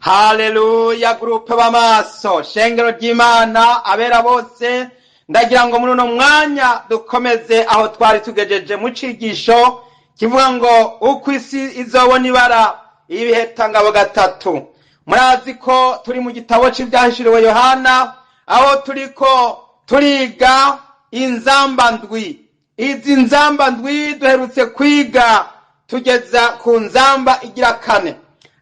Haleluya! Groupe b'amaso, shengero ry'Imana, abera bose, ndagira ngo muri uno mwanya dukomeze aho twari tugejeje mu cigisho kivuga ngo uko isi izobona ibara ibihetangabo gatatu. Murazi ko turi mu gitabo c'Ivyahishuriwe Yohana, aho turiko turiga inzamba ndwi. Izi nzamba ndwi duherutse kwiga tugeza ku nzamba igira kane.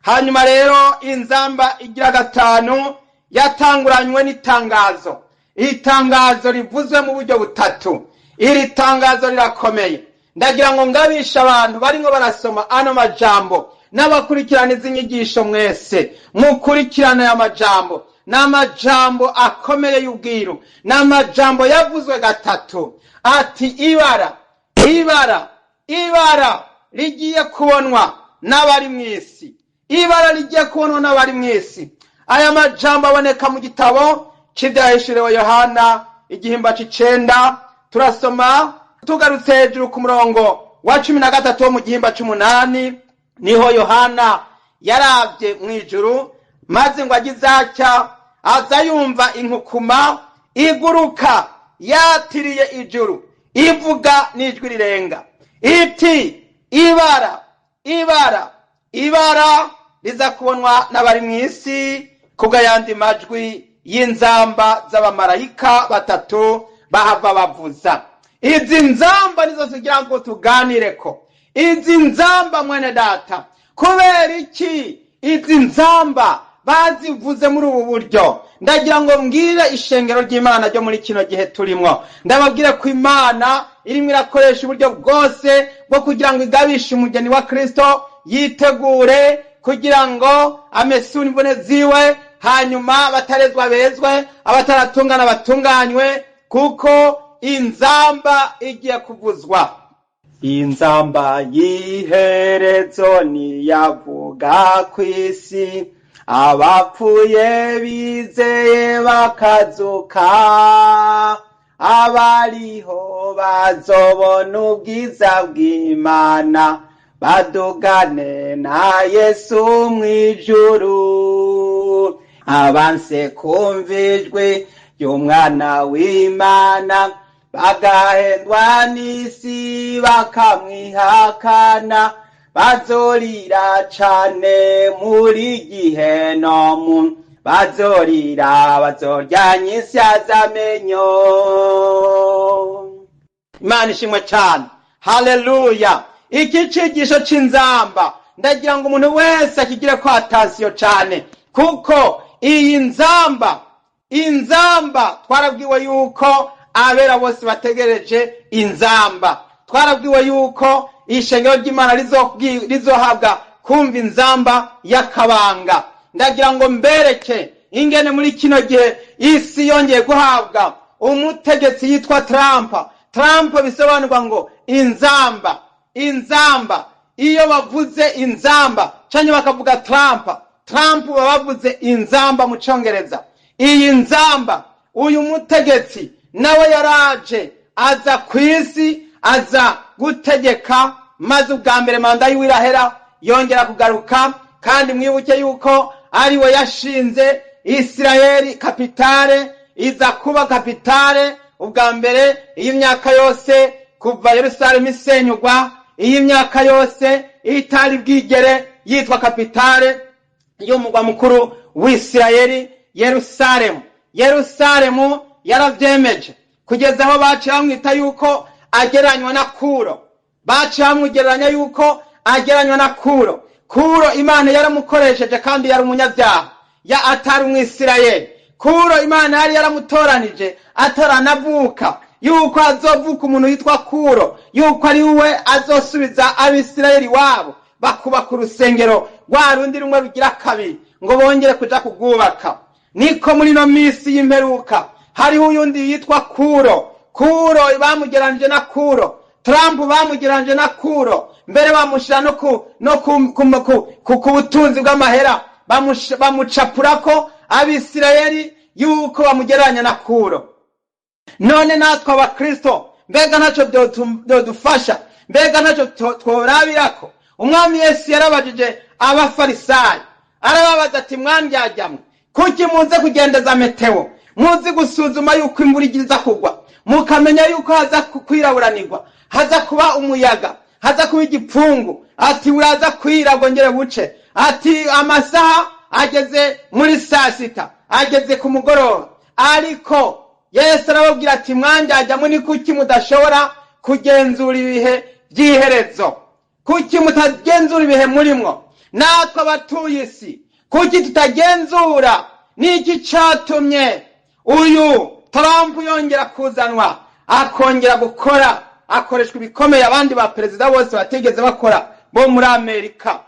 Hanyuma rero inzamba igira gatanu yatanguranywe n'itangazo, itangazo rivuzwe mu buryo butatu. Iri tangazo rirakomeye. Ndagira ngo ngabishe abantu barimwo barasoma ano majambo n'abakurikirana izi nyigisho mwese, mukurikirana aya majambo. Ni amajambo akomeye y'ubwiru, ni amajambo yavuzwe gatatu, ati: "Ibara, ibara, ibara rigiye kubonwa n'abari mu isi, ibara rigiye kubonwa n'abari mu isi." Aya majambo aboneka mu gitabo c'Ivyahishuriwe Yohana, igihimba c'icenda. Turasoma tugarutse hejuru ku murongo wa 13 wo mu gihimba c'umunani. Niho Yohana yaravye mw'ijuru, maze ngo agize atya aza yumva inkukuma iguruka yatiriye ijuru, ivuga n'ijwi rirenga iti: "Ibara, ibara, ibara riza kubonwa n'abari mu isi kubw'ayandi majwi y'inzamba z'abamarayika batatu bahava bavuza." Izi nzamba nizo tugira ngo tuganireko. Izi nzamba, mwene data, kubera iki izi nzamba bazivuze muri ubu buryo? Ndagira ngo mbwire ishengero ry'Imana ryo muri kino gihe turimwo, ndababwire ko Imana irimo irakoresha uburyo bwose bwo kugira ngo igabishe umugeni wa Kristo yitegure kugira ngo amesure imvune ziwe, hanyuma abatarezwa bezwe, abataratungana batunganywe, kuko inzamba igiye kuvuzwa. Inzamba y'iherezo niyavuga kw'isi, abapfuye bizeye bakazuka, abariho bazobona ubwiza bw'Imana, badugane na Yesu mw'ijuru. Abanse kumva ijwi ry'Umwana w'Imana, bagahendwa n'isi bakamwihakana, bazorira cane muri gihenomu, bazorira, bazoryanya isya z'amenyo. Imana ishimwe cane, haleluya! Iki cigisho c'inzamba ndagira ngo umuntu wese akigire ko attention cane, kuko iyi nzamba, inzamba twarabwiwe yuko abera bose bategereje inzamba. Twarabwiwe yuko ishengero ry'Imana rizohabwa kumva inzamba y'akabanga. Ndagira ngo mbereke ingene muri kino gihe isi yongeye guhabwa umutegetsi yitwa Trump. Trump bisobanurwa ngo inzamba. Inzamba, iyo bavuze inzamba canke bakavuga Trump, Trump baba bavuze inzamba mu Congereza. Iyi nzamba, uyu mutegetsi nawe yaraje aza ku isi, aza gutegeka, maze ubwa mbere manda yiwe irahera, yongera kugaruka. Kandi mwibuke yuko ariwe yashinze Isirayeli capitale, iza kuba capitale ubwa mbere. Iyi myaka yose kuva Yerusalemu isenyugwa, iyi myaka yose itari bwigere yitwa capitale y'umugwa mukuru w'Isirayeli Yerusalemu. Yerusalemu yaravyemeje kugeza aho baciye bamwita yuko agereranywa na Kuro. Baciye bamugereranya yuko agereranywa na Kuro. Kuro Imana yaramukoresheje kandi yari umunyabyaha, ya atari Umwisirayeli. Kuro Imana yari yaramutoranije ataranavuka, yuko azovuka umuntu yitwa Kuro, yuko ari we azosubiza Abisirayeli wabo, bakubaka urusengero rwa rundi rumwe rugira kabiri, ngo bongere kuja kurwubaka. Niko muri ino minsi y'imperuka hariho uyundi yitwa Kuro. Kuro bamugeranije na Kuro. Trump bamugeranije na Kuro, mbere bamushyira no ku butunzi bw'amahera, bamucapura ko Abisirayeli yuko bamugereranya na Kuro. None natwe Abakristo, mbega ntacyo byodufasha? Mbega ntacyo tworabirako? Umwami Yesu yarabajije Abafarisayo. Arababaza ati: "Mwandyajyamwe, kuki muze kugendeza météo, muzi gusuzuma yuko imvura igiza kugwa, mukamenya yuko haza kwiraburanirwa, haza kuba umuyaga, haza kuba igipfungu?" Ati: "Buraza kwira bwongere buce." Ati: "Amasaha ageze muri 6:00, ageze ku mugoroba." Ariko Yesu arababwira ati: "Mwandyajyamwe, ni kuki mudashobora kugenzura ibihe by'iherezo? Kuki mutagenzura ibihe murimwo?" Natwe abatuye isi, kuki tutagenzura? Niki catumye uyu Trump yongera kuzanwa, akongera gukora, akoreshwa ibikomeye abandi ba perezida bose batigeze bakora bo muri Amerika?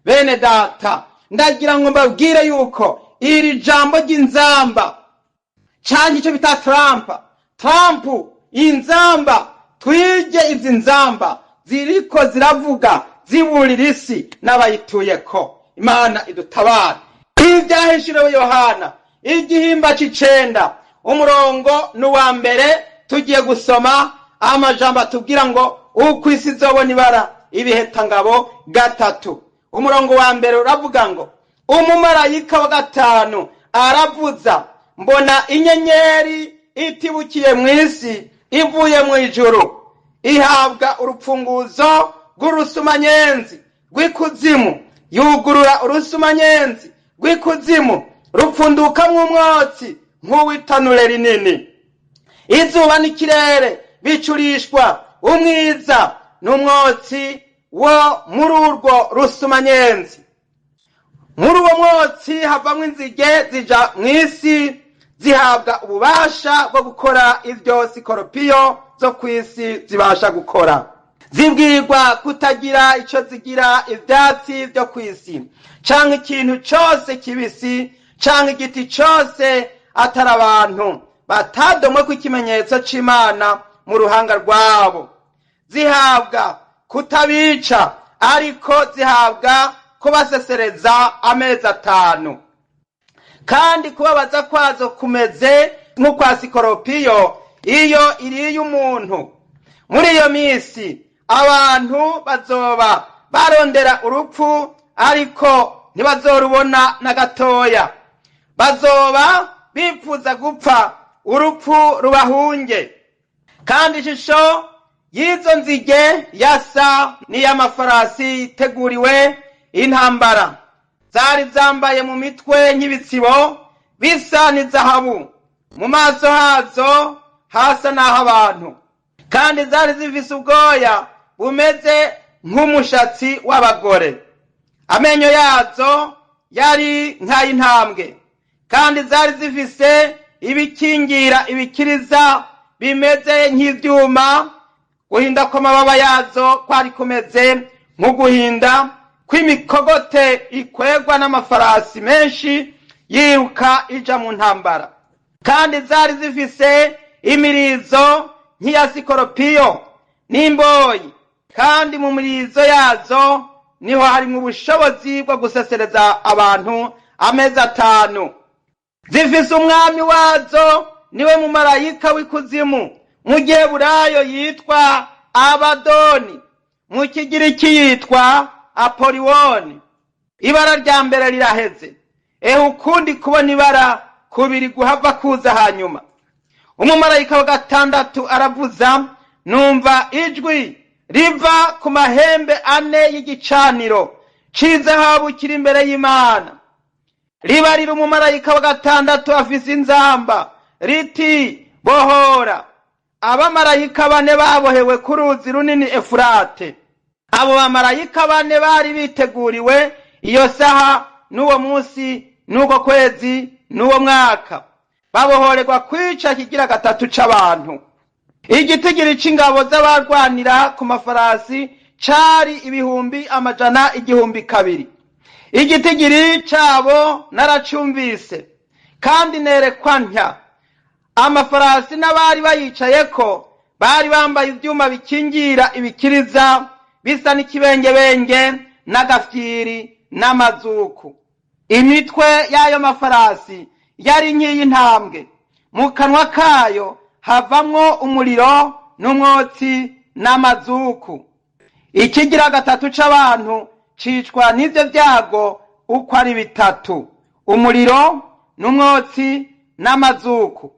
Bene data, ndagira ngo mbabwire yuko iri jambo ry'inzamba, canke icyo bita Trump, Trump inzamba, twige izi nzamba ziriko ziravuga ziburira isi n'abayituyeko. Imana idutabara. Ivyahishuriwe Yohana, igihimba c'icenda, umurongo n'uwa mbere. Tugiye gusoma amajambo atubwira ngo uko isi izobona ibara ibihetangabo gatatu. Umurongo wa mbere uravuga ngo: "Umumarayika wa gatanu aravuza, mbona inyenyeri itibukiye mu isi ivuye mu ijuru, ihabwa urupfunguzo rw'urusumanyenzi rw'ikuzimu. Yugurura urusumanyenzi rw'ikuzimu, rupfundukamwo umwotsi nk'uw'itanure rinini. Izuba n'ikirere bicurishwa umwiza n'umwotsi wo muri urwo rusumanyenzi. Muri uwo mwotsi havamwo inzige zija mu isi, zihabwa ububasha bwo gukora ibyo sikoropiyo zo ku isi zibasha gukora. Zibwirwa kutagira ico zigira ivyatsi vyo ku isi, canke ikintu cose kibisi, canke igiti cose, atari abantu batadomweko ikimenyetso c'Imana mu ruhanga rwabo. Zihabwa kutabica, ariko zihabwa kubasesereza amezi 5. Kandi kubabaza kwazo kumeze nk'ukwa sikoropiyo iyo iriye umuntu. Muri iyo minsi abantu bazoba barondera urupfu, ariko ntibazorubona na gatoya. Bazoba bipfuza gupfa, urupfu rubahunge. Kandi ishusho y'izo nzige yasa n'iy'amafarasi iteguriwe intambara. Zari zambaye mu mitwe nk'ibitsibo bisa n'izahabu, mu maso hazo hasa n'ah'abantu, kandi zari zifise ubwoya bumeze nk'umushatsi w'abagore. Amenyo yazo yari nk'ay'intambwe, kandi zari zifise ibikingira ibikiriza bimeze nk'ivyuma. Guhinda kw'amababa yazo kwari kumeze nk'uguhinda kw'imikogote ikwegwa n'amafarasi menshi yiruka ija mu ntambara. Kandi zari zifise imirizo nk'iya sikoropiyo n'imboyi, kandi mu mirizo yazo niho harimwo ubushobozi bwo gusesereza abantu amezi 5. Zifise umwami wazo, niwe mumarayika w'ikuzimu, mu giheburayo yitwa Abadoni, mu kigiriki yitwa Apoliwoni. Ibara rya mbere riraheze, ehe ukundi kubona ibara kubiri guhava kuza hanyuma. Umumarayika wa gatandatu aravuza, numva ijwi riva ku mahembe ane y'igicaniro c'izahabu kiri imbere y'Imana, ribarira umumarayika wa gatandatu afise inzamba riti: 'Bohora abamarayika bane babohewe ku ruzi runini Efurate.'" Abo bamarayika bane bari biteguriwe iyo saha n'uwo munsi n'uko kwezi n'uwo mwaka, babohorerwa kwica kigira gatatu c'abantu. Igitigiri c'ingabo z'abarwanira ku mafarasi cari 202,000. Igitigiri cabo naracumvise, kandi nerekwa ntya: amafarasi n'abari bayicayeko bari bambaye ivyuma bikingira ibikiriza bisa n'ikibengebenge n'agafyiri n'amazuku. Imitwe y'ayo mafarasi yari nk'iy'intambwe, mu kanwa kayo havamwo umuriro n'umwotsi n'amazuku. Ikigira gatatu c'abantu cicwa n'ivyo vyago. uko ari bitatu, umuriro n'umwotsi n'amazuku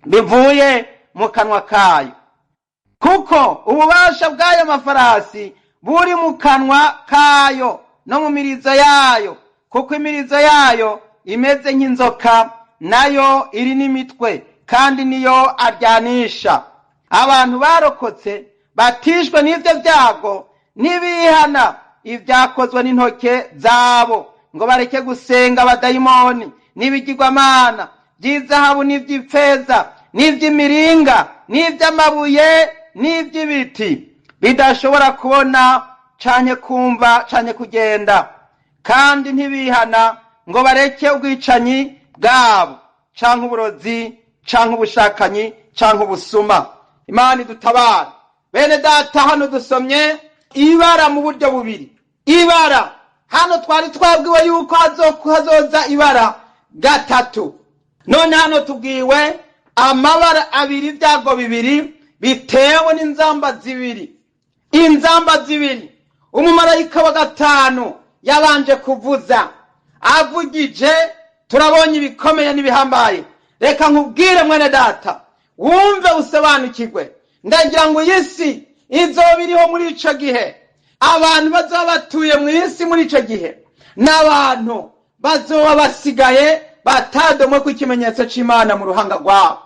bivuye mu kanwa kayo, kuko ububasha bw'ayo mafarasi buri mu kanwa kayo no mu mirizo yayo, kuko imirizo yayo imeze nk'inzoka, nayo iri n'imitwe, kandi niyo aryanisha. Abantu barokotse batishwe n'ivyo byago n'ibihana ibyakozwe n'intoke zabo, ngo bareke gusenga abadayimoni n'ibigirwamana by'izahabu n'iby'ifeza n'iby'imiringa n'iby'amabuye n'iby'ibiti, bidashobora kubona canke kumva canke kugenda, kandi ntibihana ngo bareke ubwicanyi bwabo canke uburozi canke ubushakanyi canke ubusuma. Imana idutabara. Bene data, hano dusomye ibara mu buryo bubiri. Ibara hano twari twabwiwe yuko hazoza ibara gatatu, none hano tubwiwe amabara abiri, ibyago bibiri bitewe n'inzamba zibiri. Inzamba zibiri umumarayika wa gatanu yabanje kuvuza, avugije turabonye ibikomeye n'ibihambaye. Reka nkubwire, mwene data, wumve usobanukirwe. Ndagira ngo iyi si izoba iriho muri ico gihe, abantu bazoba batuye mu isi muri ico gihe n'abantu bazoba basigaye batadomwe ko ikimenyetso c'Imana mu ruhanga rwabo,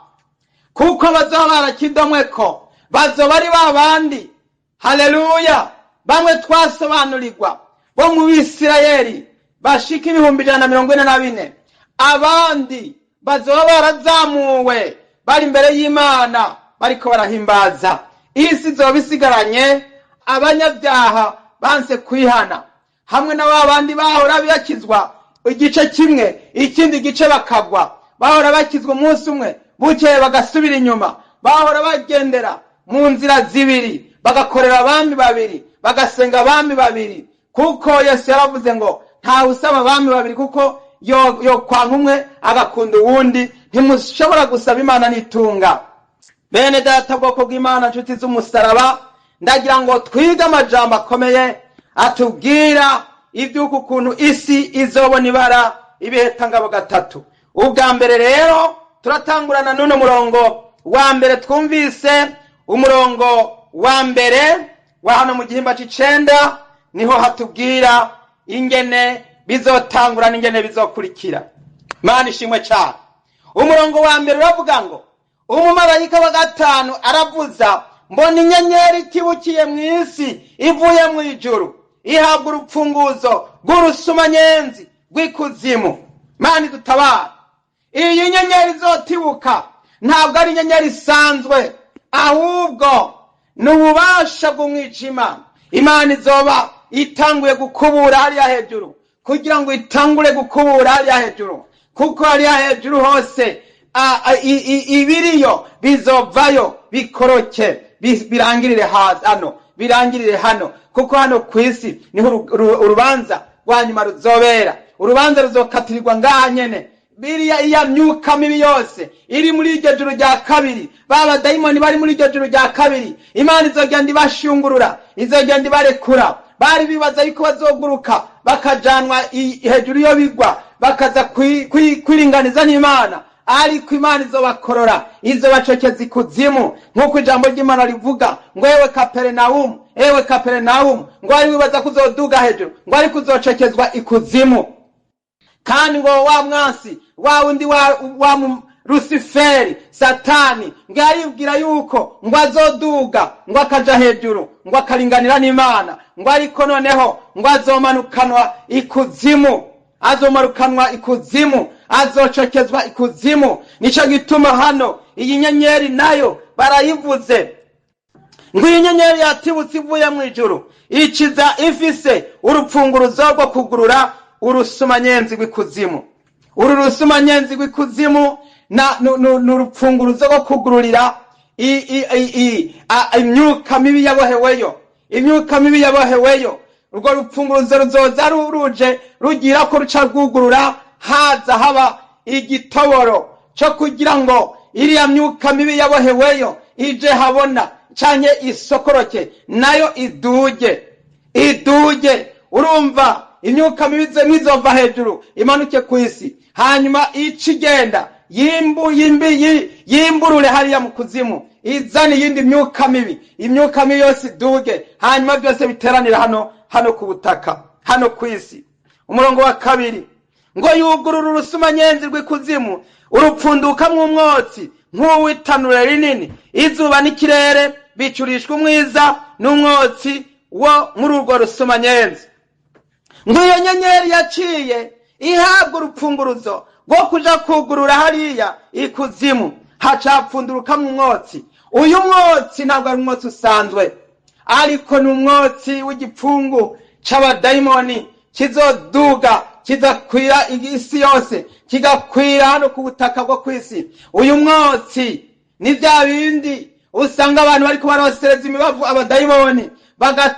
kuko bazoba barakidomwe ko bazoba ari ba bandi, haleluya, bamwe twasobanurirwa bo mu Bisirayeli bashika 144,000. Abandi bazoba barazamuwe bari imbere y'Imana bariko barahimbaza. Isi izoba isigaranye abanyabyaha banse kwihana, hamwe na ba bandi bahora bakizwa igice kimwe, ikindi gice bakagwa, bahora bakizwa umunsi umwe, bukeye bagasubira inyuma, bahora bagendera mu nzira zibiri, bagakorera abami babiri, bagasenga abami babiri, kuko Yesu yaravuze ngo ntawe usaba abami babiri, kuko yo kwanka umwe agakunda uwundi. Ntimushobora gusaba Imana n'itunga. Bene data, bwoko bw'Imana, nshuti z'umusaraba, ndagira ngo twige amajambo akomeye atubwira iby'uku kuntu isi izobona ibara ibihetangabo gatatu. Ubwa mbere rero turatangurana n'uno murongo wa mbere twumvise, umurongo wa mbere wa hano mu gihimba c'icenda, niho hatubwira ingene bizotangura n'ingene bizokurikira. Mana ishimwe cyane. Umurongo wa mbere uravuga ngo: "Umumarayika wa gatanu aravuza, mbona inyenyeri itibukiye mu isi ivuye mu ijuru, ihabwa urupfunguzo rw'urusumanyenzi rw'ikuzimu." Mana idutabara. Iyi nyenyeri izotibuka ntabwo ari inyenyeri isanzwe, ahubwo ni ububasha bw'umwijima. Imana izoba itanguye gukubura hariya hejuru, kugira ngo itangure gukubura hariya hejuru, kuko hariya hejuru hose ibiriyo bizovayo bikoroke, birangirire hano, birangirire hano, kuko hano ku isi niho urubanza rwa nyuma ruzobera. Urubanza ruzokatirirwa ngaha nyene. Biriya iya myuka mibi yose iri muri iryo juru rya kabiri, ba badayimoni bari muri iryo juru rya kabiri, Imana izogenda ibashungurura, izogenda ibarekura. Bari bibaza yuko bazoguruka bakajanwa hejuru iyo bigwa, bakaza kwiringaniza n'Imana, ariko Imana izobakorora, izobacokeza ikuzimu, nk'uko ijambo ry'Imana rivuga ngo: "Ewe Kaperinawumu, ewe Kaperinawumu," ngo "wari wibaza ko uzoduga hejuru," ngo "ariko uzocekezwa ikuzimu." Kandi ngo wa mwansi wa wundi wa Rusiferi, Satani, ngo yaribwira yuko ngo azoduga, ngo akaja hejuru, ngo akaringanira n'Imana, ngo ariko noneho ngo azomanukanwa ikuzimu, azomanukanwa ikuzimu, azocokezwa ikuzimu. Nico gituma hano iyi nyenyeri nayo barayivuze ngo iyi nyenyeri yatibutse ivuye mu ijuru, ikiza ifise urupfunguruzo rwo kugurura urusumanyenzi rw'ikuzimu. Uru rusumanyenzi rw'ikuzimu ni urupfunguruzo rwo kugururira imyuka mibi yaboheweyo, imyuka mibi yaboheweyo. Urwo rupfunguruzo ruzoza ruje rugira ko ruca rwugurura, haza haba igitoboro cyo kugira ngo iriya myuka mibi yaboheweyo ije habona canke isokoroke, nayo iduge, iduge. Urumva Imyuka mibi izova hejuru imanuke ku isi, hanyuma ica igenda yimbu yimbi yimburure hariya mu kuzimu, izana iyindi myuka mibi, imyuka mibi yose iduge, hanyuma byose biteranira hano ku butaka, hano ku isi. Umurongo wa 2 ngo: "Yugurura urusumanyenzi rw'ikuzimu, urupfundukamwo umwotsi nk'uw'itanura rinini. Izuba n'ikirere bicurishwa umwiza n'umwotsi wo muri urwo rusumanyenzi." Ngo iyo nyenyeri yaciye ihabwa urupfunguruzo rwo kuja kugurura hariya ikuzimu, hacapfundurukamwo umwotsi. Uyu mwotsi ntabwo ari umwotsi usanzwe, ariko ni umwotsi w'igipfungu c'abadayimoni kizoduga kigakwira isi yose, kigakwira hano ku butaka bwo ku isi. Uyu mwotsi ni bya bindi usanga abantu bariko barosereza imibavu abadayimoni,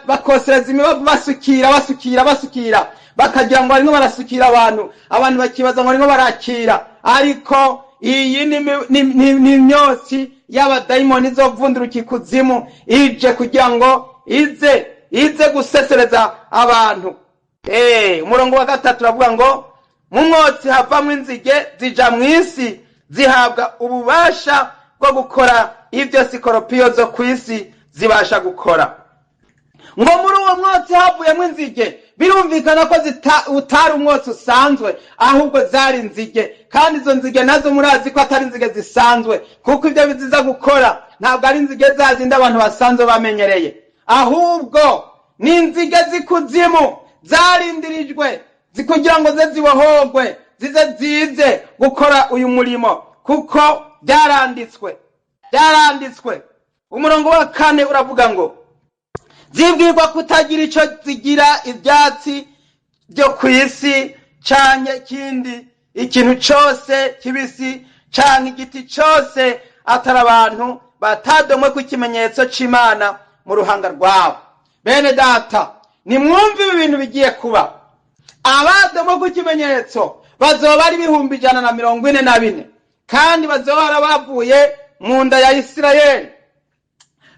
bakosereza imibavu, basukira, basukira, basukira, bakagira ngo barimo barasukira abantu, abantu bakibaza ngo barimo barakira, ariko iyi ni imyotsi y'abadayimoni izovunduruka ikuzimu ije kugira ngo ize gusesereza abantu. Umurongo wa 3 uravuga ngo: "Mu mwotsi havamwo inzige zija mu isi, zihabwa ububasha bwo gukora ibyo sikoropiyo zo ku isi zibasha gukora." Ngo muri uwo mwotsi havuyemo inzige. Birumvikana ko utari umwotsi usanzwe, ahubwo zari inzige, kandi izo nzige nazo murazi ko atari inzige zisanzwe, kuko ibyo biziza gukora ntabwo ari inzige za zindi abantu basanzwe bamenyereye, ahubwo ni inzige z'ikuzimu zarindirijwe kugira ngo ze zibohogwe, zize zize gukora uyu murimo, kuko byaranditswe, byaranditswe. Umurongo wa 4 uravuga ngo: "Zibwirwa kutagira ico zigira ibyatsi byo ku isi, canke ikindi ikintu cose kibisi, canke igiti cose, atari abantu batadomwe ku ikimenyetso c'Imana mu ruhanga rwabo." Bene data, nimwumve ibi bintu bigiye kuba. Abadomwe ku ikimenyetso bazoba ari 144,000, kandi bazoba bavuye mu nda ya Isirayeli,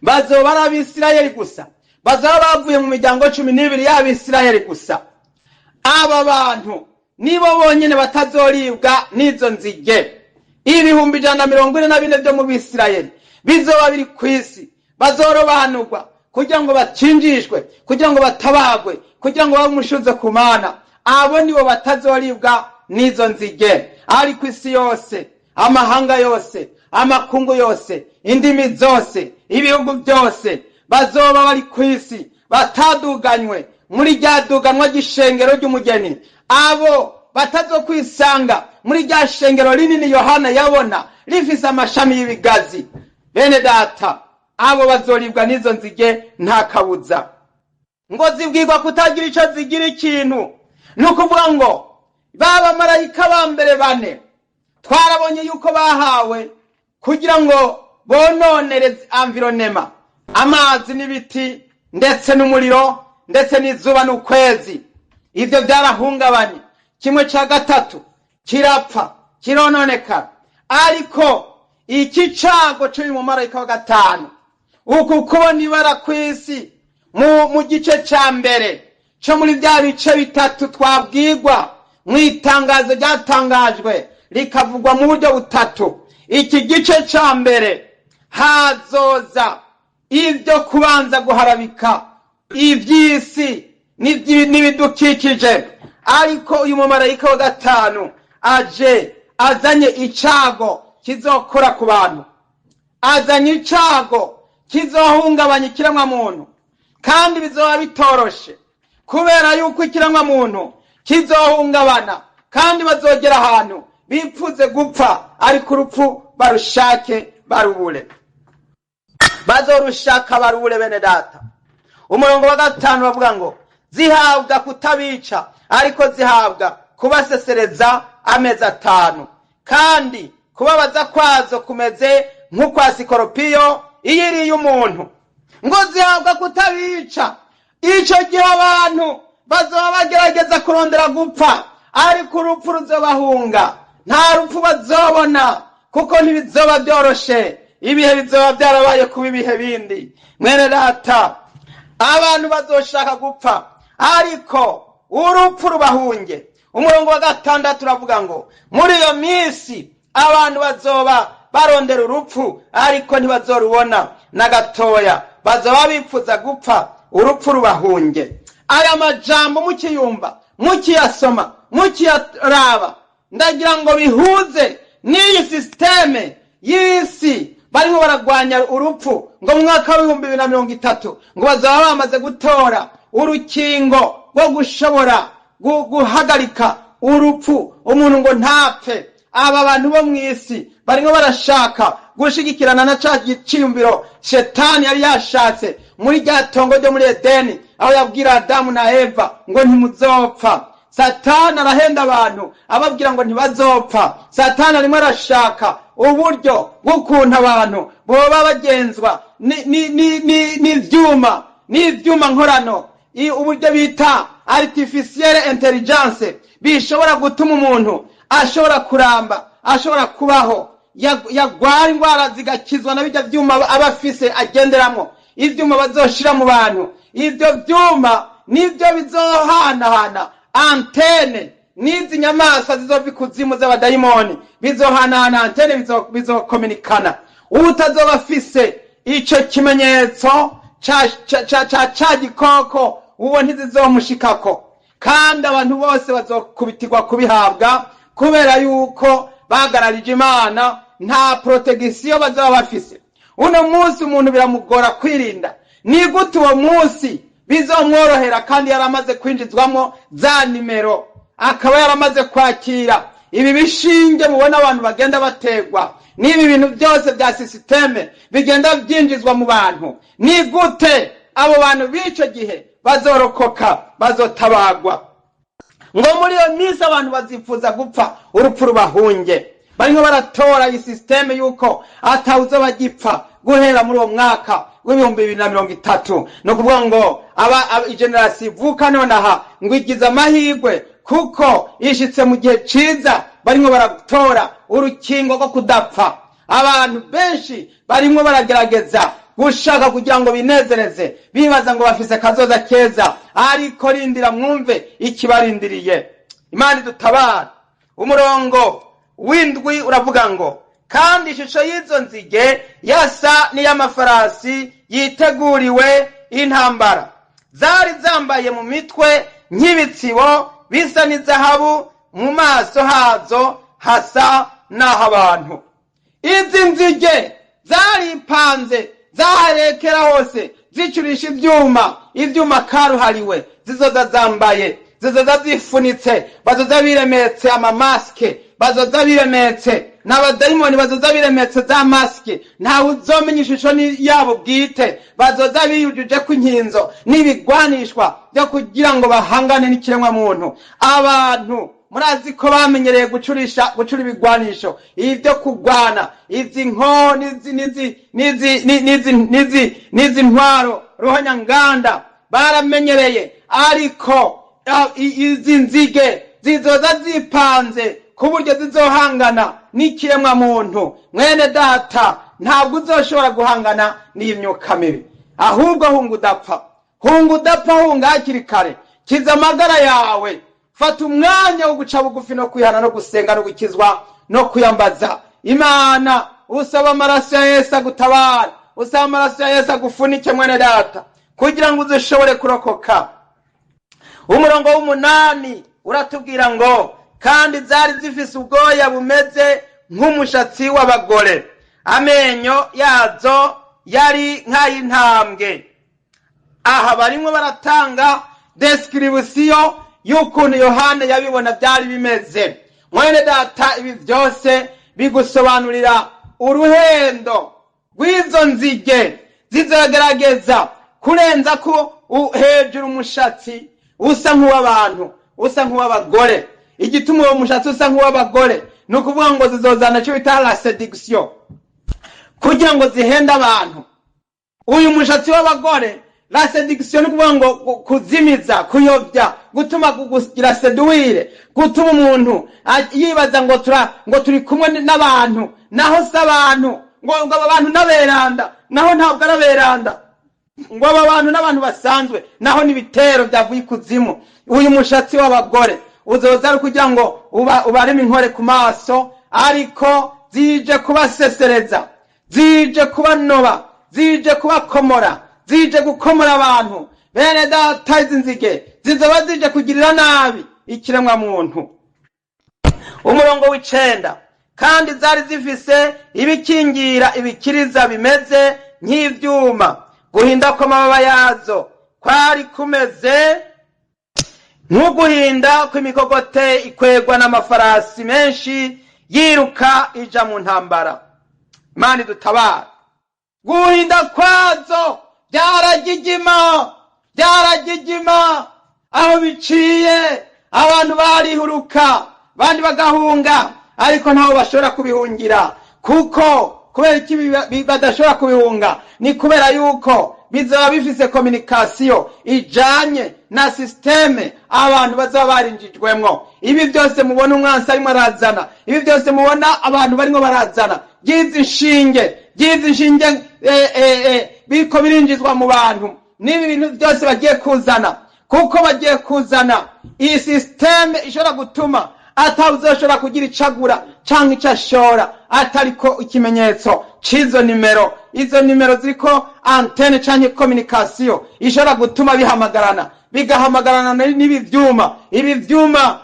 bazoba ari Abisirayeli gusa, bazaba bavuye mu miryango 12 y'Abisirayeli gusa. Aba bantu nibo bonyine batazoribwa n'izo nzige. 144,000 byo mu Bisirayeli bizoba biri ku isi bazorobanurwa kugira ngo bakinjishwe, kugira ngo batabagwe, kugira ngo babe umushuzo ku Mana. Abo nibo batazoribwa n'izo nzige. Ariko isi yose, amahanga yose, amakungu yose, indimi zose, ibihugu byose bazoba bari ku isi bataduganywe muri rya duganwa ry'ishengero ry'umugeni, abo batazokwisanga muri rya shengero rinini Yohana yabona rifise amashami y'ibigazi, bene data, abo bazoribwa n'izo nzige nta kabuza. Ngo zibwirwa kutagira ico zigira ikintu. Ni ukuvuga ngo ba bamarayika ba mbere bane twarabonye yuko bahawe kugira ngo bononere environnement, amazi n'ibiti, ndetse n'umuriro, ndetse n'izuba n'ukwezi. Ibyo byarahungabanye, kimwe cya gatatu kirapfa, kirononekara. Ariko iki cago c'uyu mumarayika wa gatanu, uku kubona ibara ku isi mu gice ca mbere co muri bya bice bitatu twabwirwa mu itangazo ryatangajwe rikavugwa mu buryo butatu, iki gice ca mbere hazoza ibyo kubanza guharabika iby'isi n'ibidukikije. Ariko uyu mumarayika wa gatanu aje azanye icago kizokora ku bantu, azanye icago kizohungabanya ikiremwamuntu, kandi bizoba bitoroshe, kubera yuko ikiremwamuntu kizohungabana, kandi bazogera ahantu bipfuze gupfa, ariko urupfu barushake barubure, bazorushaka barubure. Bene data, umurongo wa 5 bavuga ngo: "Zihabwa kutabica, ariko zihabwa kubasesereza amezi 5, kandi kubabaza kwazo kumeze nk'ukwa sikoropiyo iyo iriye umuntu." Ngo zihabwa kutabica. Ico gihe abantu bazoba bagerageza kurondera gupfa, ariko urupfu ruzobahunga, nta rupfu bazobona, kuko ntibizoba byoroshe. Ibihe bizoba byarabaye kuba ibihe bindi. Mwene data, abantu bazoshaka gupfa, ariko Urupfu rubahunge. Umurongo wa 6 uravuga ngo muri iyo minsi abantu bazoba barondera urupfu, ariko ntibazorubona na gatoya, bazoba bipfuza gupfa, urupfu rubahunge. Aya majambo mukiyumva, mukiyasoma, mukiyaraba, ndagira ngo bihuze n'iyi système y'isi barimo baragwanya urupfu, ngo mu mwaka wa 2030 ngo bazaba bamaze gutora urukingo rwo gushobora guhagarika urupfu, umuntu ngo ntapfe. Aba bantu bo mu isi barimo barashaka gushigikirana na ca giciyumviro Shetani yari yashatse muri rya tongo ryo muri Edeni, aho yabwira Adamu na Eva ngo ntimuzopfa. Satani arahenda abantu ababwira ngo ntibazopfa. Satani arimo arashaka uburyo bw'ukuntu abantu boba bagenzwa n'ivyuma nkorano, uburyo bita artificial intelligence, bishobora gutuma umuntu ashobora kuramba, ashobora kubaho, yagwara indwara zigakizwa na bijya vyuma aba afise agenderamo. Ivyuma bazoshira mu bantu, ivyo vyuma nivyo bizohanahana antenne n'izi nyamaswa zizova ikuzimu z'abadayimoni, bizohanahana antenne, bizokominikana. Utazoba afise ico kimenyetso ca gikoko, uwo ntizizomushikako. Kandi abantu bose bazokubitirwa kubihabwa kubera yuko bagararije Imana, nta protection bazaba bafise. Uno munsi umuntu biramugora kwirinda, ni gute uwo munsi bizomworohera kandi yaramaze kwinjizwamo za nimero, akaba yaramaze kwakira ibi bishinge mubona abantu bagenda bategwa n'ibi bintu byose bya système bigenda byinjizwa mu bantu? Ni gute abo bantu b'icyo gihe bazorokoka, bazotabagwa? Ngo muri iyo minsi abantu bazifuza gupfa, urupfu rubahunge. Barimo baratora iyi système yuko atawuzo bagipfa guhera muri uwo mwaka wa 2030. Ni ukuvuga ngo aba igenerasiyo ivuka nonaha ngo igize amahirwe kuko ishitse mu gihe ciza barimo baratora urukingo rwo kudapfa. Abantu benshi barimo baragerageza gushaka kugira ngo binezereze, bibaza ngo bafise kazoza keza, ariko rindira mwumve ikibarindiriye. Imana idutabara. Umurongo wa 7 uravuga ngo kandi ishusho y'izo nzige yasa n'iy'amafarasi yiteguriwe intambara, zari zambaye mu mitwe nk'ibitsibo bisa n'izahabu, mu maso hazo hasa n'ah'abantu. Izi nzige zaripanze, zaharekera hose, zicurisha ivyuma karuhariwe. Zizoza zambaye, zizoza zifunitse, bazoza biremetse ama masques, bazoza biremetse n'abadayimoni, bazoza biremetse za masques, ntawe uzomenya ishusho yabo bwite. Bazoza biyujuje ko inkinzo n'ibigwanishwa byo kugira ngo bahangane n'ikiremwa muntu. Abantu murazi ko bamenyereye gucura ibigwanisho ibyo kugwana, izi nko n'izi n'izi n'izi n'izi n'izi n'izi ntwaro ruhonyanganda baramenyereye. Ariko izi nzige zizoza zipanze ku buryo zizohangana n'ikiremwa muntu. Mwene data, ntabwo uzoshobora guhangana n'iyi myuka mibi, ahubwo hunga udapfa, hunga udapfa, hunga hakiri kare, kiza amagara yawe. Fata umwanya wo guca bugufi no kwihana no gusenga no gukizwa no kuyambaza Imana, usaba amaraso ya Yesu agutabara, usaba amaraso ya Yesu agufunike, mwene data, kugira ngo uzushobore kurokoka. Umurongo wa 8 uratubwira ngo kandi zari zifise ubwoya bumeze nk'umushatsi w'abagore, amenyo yazo yari nk'ay'intambwe. Aha barimwo baratanga description y'ukuntu Yohana yabibona byari bimeze. Mwene data, ibi byose bigusobanurira uruhendo rw'izo nzige zizogerageza kurenza ko hejuru umushatsi usa nk'uw'abantu, usa nk'uw'abagore. Igituma uwo mushatsi usa nk'uw'abagore ni ukuvuga ngo zizozana icyo bita la séduction kugira ngo zihende abantu. Uyu mushatsi w'abagore, la séduction, ni ukuvuga ngo kuzimiza, kuyobya, gutuma kugira séduire, gutuma umuntu yibaza ngo turi kumwe n'abantu, naho si abantu, ngo aba bantu n'aberanda, naho ntabwo ari aberanda. Ngo aba bantu n'abantu basanzwe, naho n'ibitero byavuye ikuzimu. Uyu mushatsi w'abagore uzoza ari kugira ngo ubareme inkore ku maso, ariko zije kubasesereza, zije kubanoba, zije kubakomora, zije gukomora abantu. Bene data, izi nzige zizoba zije kugirira nabi ikiremwa muntu. Umurongo w'icenda: kandi zari zifise ibikingira ibikiriza bimeze nk'ivyuma. Guhinda kw'amababa yazo kwari kumeze nk'uguhinda kw'imikogote ikwegwa n'amafarasi menshi yiruka ija mu ntambara. Imana idutabara. Guhinda kwazo byaragigima, byaragigima. Aho biciye abantu barihuruka, abandi bagahunga, ariko ntaho bashobora kubihungira. Kuko kubera iki badashobora kubihunga? Ni kubera yuko bizaba bifise communication ijanye na système abantu bazaba barinjijwemwo. Ibi byose mubona umwansi arimo arazana, ibi byose mubona abantu barimo barazana by'izi nshinge biriko birinjizwa mu bantu, n'ibi bintu byose bagiye kuzana, kuko bagiye kuzana iyi système ishobora gutuma atawuzoshobora kugira icagura canke ico ashora atariko ikimenyetso c'izo nimero. Izo nimero ziriko antenne canke communication ishobora gutuma bihamagarana, bigahamagarana n'ibi vyuma, ibi vyuma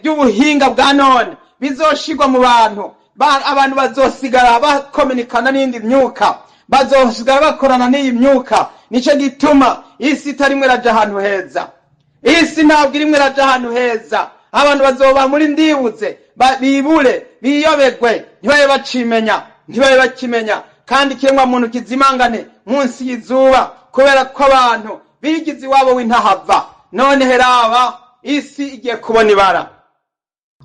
by'ubuhinga bwa none bizoshirwa mu bantu. Abantu bazosigara bakominikana n'iyindi myuka, bazosigara bakorana n'iyi myuka. Nico gituma isi itarimwo iraja ahantu heza. Isi ntabwo irimwo iraja ahantu heza. Abantu bazoba muri ndibuze, bibure, biyobegwe, ntibabe bacimenya, ntibabe bakimenya, kandi ikiremwa muntu kizimangane munsi y'izuba, kubera ko abantu bigize iwabo w'intahava. None heraba, isi igiye kubona ibara.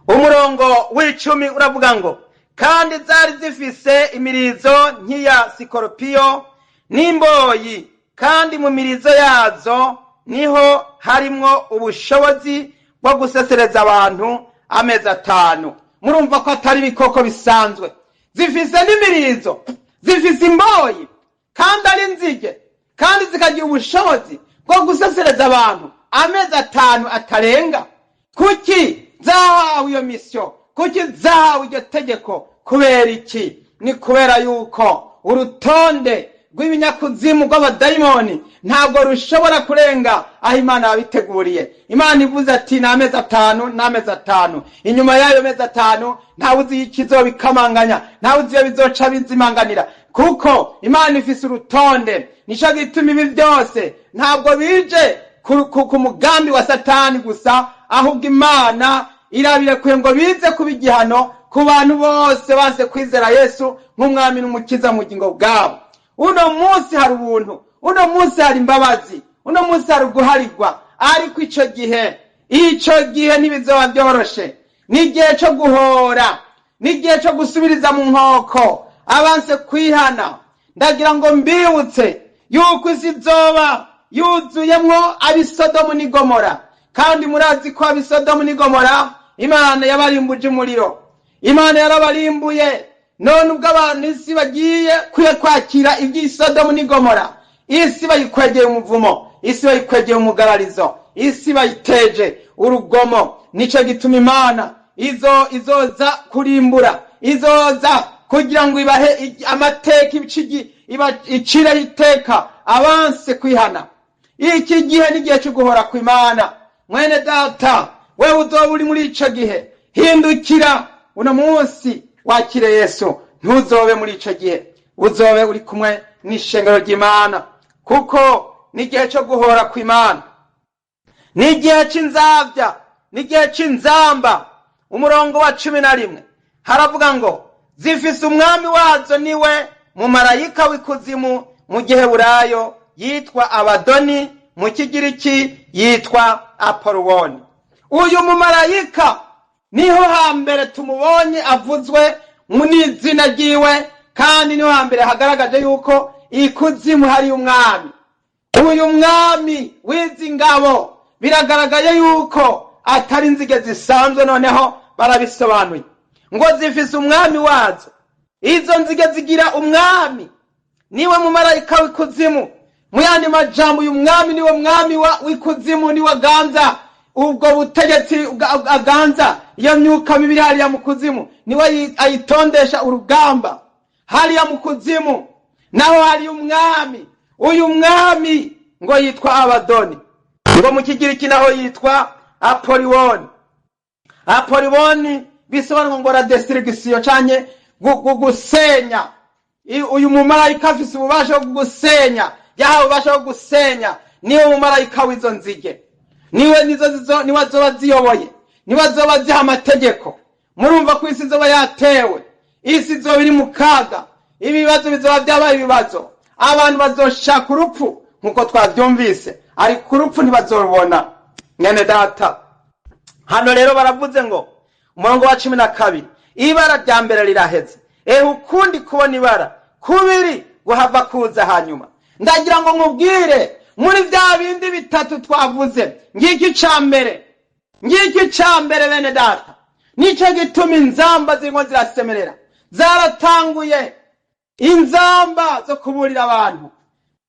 Umurongo w'icumi uravuga ngo: kandi zari zifise imirizo nk'iya sikoropiyo n'imboyi, kandi mu mirizo yazo niho harimwo ubushobozi bwo gusesereza abantu amezi 5. Murumva ko atari ibikoko bisanzwe. Zifise n'imirizo, zifise imboyi, kandi ari nzige, kandi zikagira ubushobozi bwo gusesereza abantu amezi 5 atarenga. Kuki zahawe iyo mission? Kuki zahawe iryo tegeko? Kubera iki? Ni kubera yuko urutonde rw'ibinyakuzimu rw'abadayimoni ntabwo rushobora kurenga aho Imana yabiteguriye. Imana ivuze ati ni amezi 5, ni amezi 5. Inyuma y'ayo mezi 5 ntawe uzi ikizobikamanganya, ntawe uzi iyo bizoca bizimanganira, kuko Imana ifise urutonde. Nico gituma ibi byose ntabwo bije ku mugambi wa Satani gusa, ahubwo Imana irabirekuye ngo bize kuba igihano ku bantu bose banse kwizera Yesu nk'umwami n'umukiza mu bugingo bwabo. Uno munsi hari ubuntu, uno munsi hari imbabazi, uno munsi hari uguharigwa, ariko ico gihe ntibizoba byoroshe. Ni igihe co guhora, ni igihe co gusubiriza mu nkoko abanse kwihana. Ndagira ngo mbibutse yuko isi izoba yuzuyemwo ab'isodomu n'igomora, kandi murazi ko ab'isodomu n'igomora Imana yabarimbuje umuriro. Imana yarabarimbuye. None ubwo abantu isi bagiye kwiye kwakira iby'isodomu n'igomora, isi bayikwegeye umuvumo, isi bayikwegeye umugararizo, isi bayiteje urugomo. Nico gituma Imana izo izoza kurimbura, izoza kugira ngo ibahe amateka, icire iteka abanse kwihana. Iki gihe ni igihe cyo guhora kw'Imana. Mwene data, wewe uzoba uri muri ico gihe, hindukira uno munsi wakire Yesu. Ntuzobe muri ico gihe, uzobe uri kumwe n'ishengero ry'Imana, kuko ni igihe cyo guhora kw'Imana, ni igihe c'inzabya, ni igihe c'inzamba. Umurongo wa 11 haravuga ngo: zifise umwami wazo, niwe mumarayika w'ikuzimu, mu giheburayo yitwa Abadoni, mu kigiriki yitwa Apolowoni. Uyu mumarayika niho hambere tumubonye avuzwe mu n'izina ryiwe, kandi niho hambere hagaragaje yuko ikuzimu hari umwami. Uyu mwami w'izi ngabo biragaragaye yuko atari inzige zisanzwe. Noneho barabisobanuye ngo zifise umwami wazo. Izo nzige zigira umwami, niwe mumarayika w'ikuzimu. Mu yandi majambo, uyu mwami niwe mwami w'ikuzimu, niwe aganza ubwo butegetsi, aganza iyo myuka mibi hariya mu kuzimu, niwe ayitondesha urugamba hariya mu kuzimu. Naho hari umwami, uyu mwami ngo yitwa Abadoni, ngo mu Kigiriki naho yitwa Apoliwoni. Apoliwoni bisobanurwa ngo la destruction canke gusenya. Uyu mumarayika afise ububasha bwo gusenya, yahawe ububasha bwo gusenya. Niwe mumarayika w'izo nzige, niwe nizo zizo, niwe azoba ziyoboye, niwe azoba ziha amategeko. Murumva ko isi izoba yatewe, isi izoba iri mu kaga, ibibazo bizoba byabaye ibibazo, abantu bazoshaka urupfu nk'uko twabyumvise, ariko urupfu ntibazorubona. Mwene data, hano rero baravuze ngo umurongo wa 12, ibara rya mbere riraheze, ehe ukundi kubona ibara kubiri guhava kuza hanyuma. Ndagira ngo nkubwire, muri bya bindi bitatu twavuze, ngiki ica mbere, ngiki ica mbere. Bene data, nicyo gituma inzamba zirimo zirasemerera, zaratanguye inzamba zo kuburira abantu.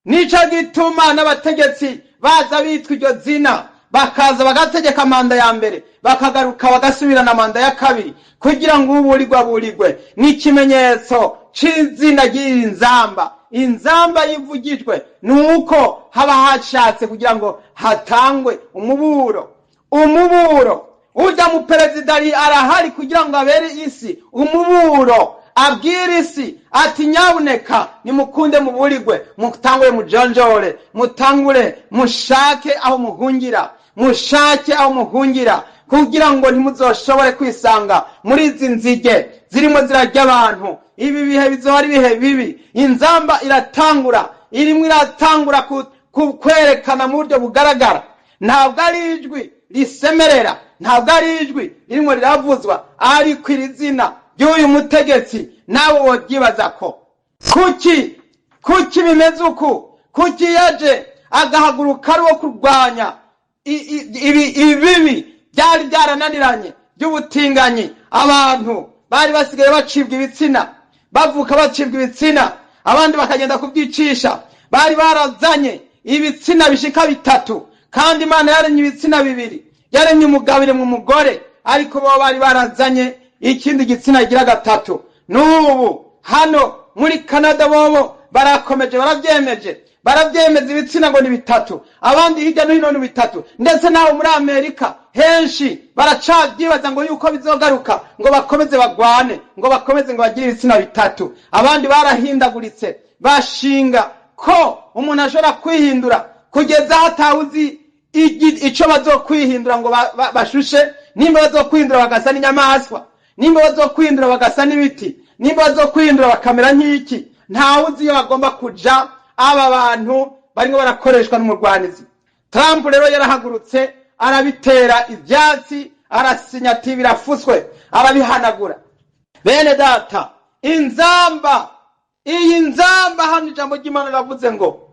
Nico gituma n'abategetsi baza bitwa iryo zina, bakaza bagategeka manda ya mbere, bakagaruka bagasubirana manda ya kabiri, kugira ngo uburirwe aburirwe. Ni ikimenyetso c'izina ry'iyi nzamba. Inzamba yivugijwe ni uko haba hashatse kugira ngo hatangwe umuburo. Umuburo ujya mu perezida arahari kugira ngo abere isi umuburo, abwire isi ati: "Nyabuneka nimukunde muburirwe, mutangure mujonjore, mutangure mushake aho muhungira, mushake aho muhungira, kugira ngo ntimuzoshobore kwisanga muri izi nzige zirimo zirarya abantu." Ibi bihe bizoba ari ibihe bibi. Inzamba iratangura, irimo iratangura kwerekana mu buryo bugaragara. Ntabwo ari ijwi risemerera, ntabwo ari ijwi ririmo riravuzwa, ariko iri zina ry'uyu mutegetsi nawe wobyibaza ko kuki bimeze uku, kuki yaje agahaguruka ari uwo kurwanya ibibi byari byarananiranye by'ubutinganyi. Abantu bari basigaye bacibwa ibitsina, bavuka bacibwa ibitsina, abandi bakagenda kubyicisha. Bari barazanye ibitsina bishika bitatu, kandi Imana yaremye ibitsina bibiri, yaremye umugabo, iremye umugore, ariko bo bari barazanye ikindi gitsina kigira gatatu. N'ubu hano muri Canada bobo barakomeje, barabyemeje, barabyemeza, ibitsina ngo ni bitatu, abandi hirya no hino ni bitatu. Ndetse naho muri Amerika henshi baracabyibaza ngo yuko bizogaruka, ngo bakomeze bagwane, ngo bakomeze ngo bagire ibitsina bitatu. Abandi barahindaguritse, bashinga ko umuntu ashobora kwihindura kugeza aho atawuzi ico bazokwihindura ngo bashushe, nimba bazokwihindura bagasa n'inyamaswa, nimba bazokwihindura bagasa n'ibiti, nimba bazokwihindura bakamera nk'iki, ntawe uzi iyo bagomba kuja. Aba bantu barimo barakoreshwa n'umurwanizi Trump. Rero yarahagurutse, arabitera ivyatsi, arasinya ati birafuswe, arabihanagura. Bene data, inzamba, iyi nzamba hano, ijambo ry'Imana riravuze ngo